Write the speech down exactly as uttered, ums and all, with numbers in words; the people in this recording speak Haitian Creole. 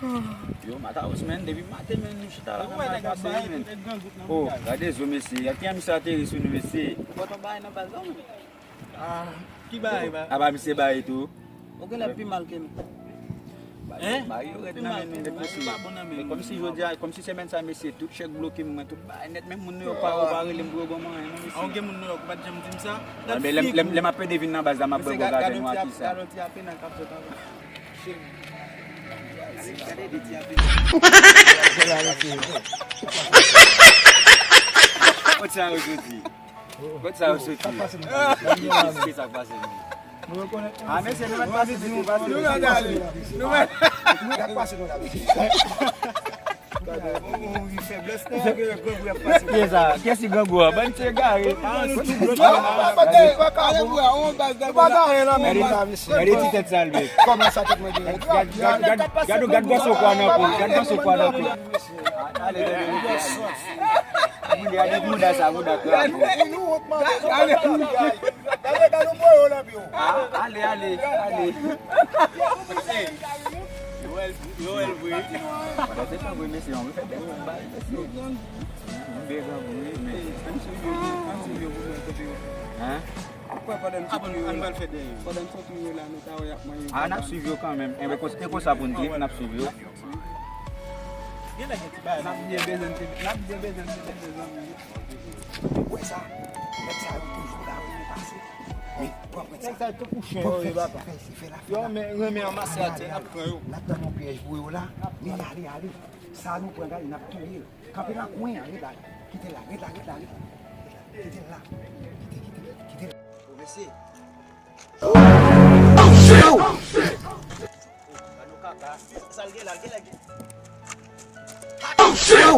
Yo, Mataos, men, depi maten, men, nou chita la nan baz pase, men. Oh, gade zo, mesye. Gade kijan misye ateri sou nou, mesye. Ou pa t bay nan baz la, men. Ah, ki bagay, ba? Aba, misye bay tou. Ou genlè pi mal ke nou. Hein? Bagay yo rèd nan men nou nèt, mesye. Men kòmsi jodi a, kòmsi semèn sa, mesye, tout chèk bloke, mwen, tout bagay nèt, menm moun Nouyòk pa, pa rele m pou yo ban m anyen, non, mesye. Ou gen moun Nouyòk, ou pa t janm di m sa? Men lè m, lè m, lè m ap pede vin nan baz la, m ap bwè bògazè nwa ki sa. Gade yon ti apè nan k ap fèt avè. Kot sa yo soti? Kot sa yo soti? Ki sa k pase menm? Ah, mesye, nou mèt pase, mesye, pase. Nou mèt ale. Nou mèt. Kiyès sa? Kiyès ki grangou a? Bann ti egare. Gade ti tèt sa l, men. Gade, gade, gade, gade, gade bòs okwa nan po. Gade bòs okwa nan po. Ale, ale, ale. Gade bouda sa, bouda krab. Ah, ale, ale, ale. Yo wè l, yo wè l vre. Pandan se tan vre, mesye, yon fè bèl bal, mesye. Bèl bal vre, men. Ann swiv yo, ann swiv yo pou mwen kote yo. Hein? Ou kwè pandan m sot yo la, pandan m sot yo la, nou ta wè y ap manje. Ah, n ap swiv yo kanmenm. Enben, e konsa pou n viv, n ap swiv yo. Gen nèg gen ti bagay. N ap byen bezwen te, n ap byen bezwen te mete zanmi. Ou wè sa? Nèg sa yo toujou ka rele pase. Men, pran pran sa. Nèg sa yo tankou chen yo ye, papa. Yo men renmen anmase atè, n ap pran yo. N ap tann yon pyèj pou yo la. Men ale, ale. Sa nou pran, gade, n ap touye l. Kanpe nan kwen an, ret la. Kite l la, ret la, ret la, ret la. Kite l la. Kite, kite, kite l. Pwofesè. Oh, shit! Oh, shit! Gad nou kaka. Sa l gen la, l gen la, l gen. Oh, shit!